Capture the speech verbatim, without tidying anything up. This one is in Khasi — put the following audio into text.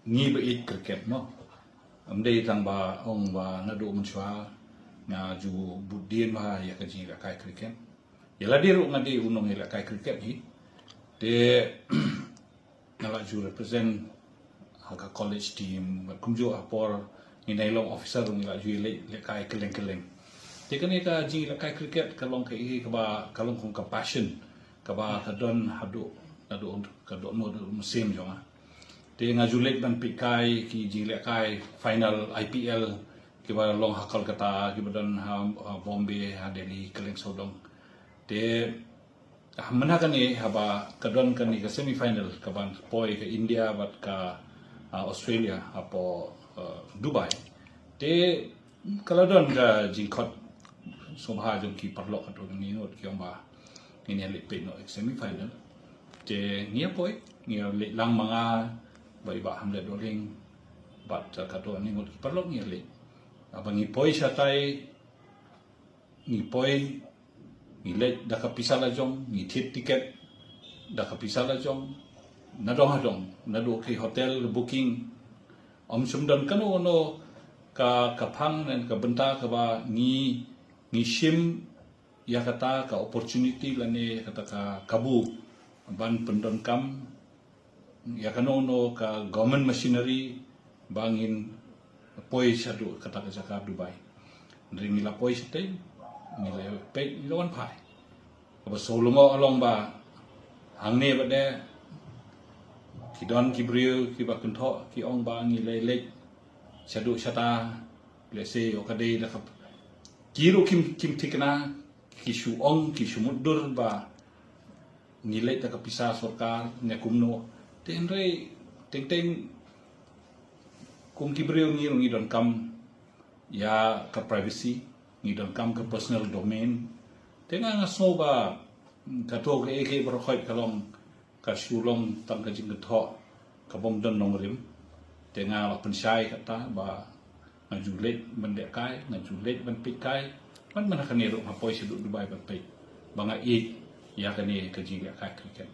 Ngi ba ïeit cricket mo. Ym dei tang ba ong ba naduh mynshuwa nga ju bud dien ba ïa ka jingïalehkai cricket. Ïa lade ruh nga dei u nongïalehkai cricket hi. Te nga la ju represent ha ka college team, bad kumjuh ha por ngi nai long officer ruh ngi la ju leh lehkai kylleng kylleng. Te kane ka jingïalehkai cricket ka long ka i kaba ka long kum ka passion kaba ka don haduh naduh ka don naduh mynsiem jong nga. Te nga ju leit ban peit kai ki jinglehkai final I P L kiba long ha Kolkata, kiba don ha, ha Bombay, ha Delhi, kylleng sawdong. Te ha mynha kane haba ka don kane ka semi final kaban poi ka India bad ka, ah, Australia hapoh, ah, Dubai. Te ka la don ka jingkhot sngewbha jong ki paralok katto katne ngut ki ong ba ngin ïa leit peit noh semi final. Te ngi ïa poi, ngi ïa leit lang ma nga bad i Bah Hamlet Dohling bad, uh, katto katne ngut ki paralok ngi ïa leit. Haba ngi poi shatai, ngi poi, ngi leit da ka pisa la jong, ngi thied tiket da ka pisa la jong, nadong hadong, naduh ki hotel booking, ym shym don kano kano ka, ka phang ne ka bynta kaba ngi, ngi shim ïa kata ka opportunity lane kata ka kabu ban pyndonkam ïa kano kano ka government machinery ba ngin poi shaduh kata ka jaka Dubai. Hynrei ngi la poi shatei, ngi la peit, ngi la wan phai. Kaba sngewlyngngoh ka long ba hangne bad de ki don ki briew kiba kynthoh ki ong ba ngi la leit shaduh shata, lehse ïoh ka dei da ka ki ruh kim, kim thikna, ki shu ong, ki shu mutdur ba ngi leit da ka pisa sorkar ne kumno. Te hynrei teng teng kum ki briew ngi ruh ngi donkam ïa ka privacy, ngi donkam ka personal domain. Te nga, nga sngew ba, mm, kato kaei kaei baroh khoit ka long, ka shu long tang ka jingkynthoh kabym don nongrim. Te nga la pynshai kata ba nga ju leit ban lehkai, nga ju leit ban peit kai. Ban mynta kane ruh nga poi shaduh Dubai ban peit ba nga ïeit ïa kane ka jingïalehkai cricket.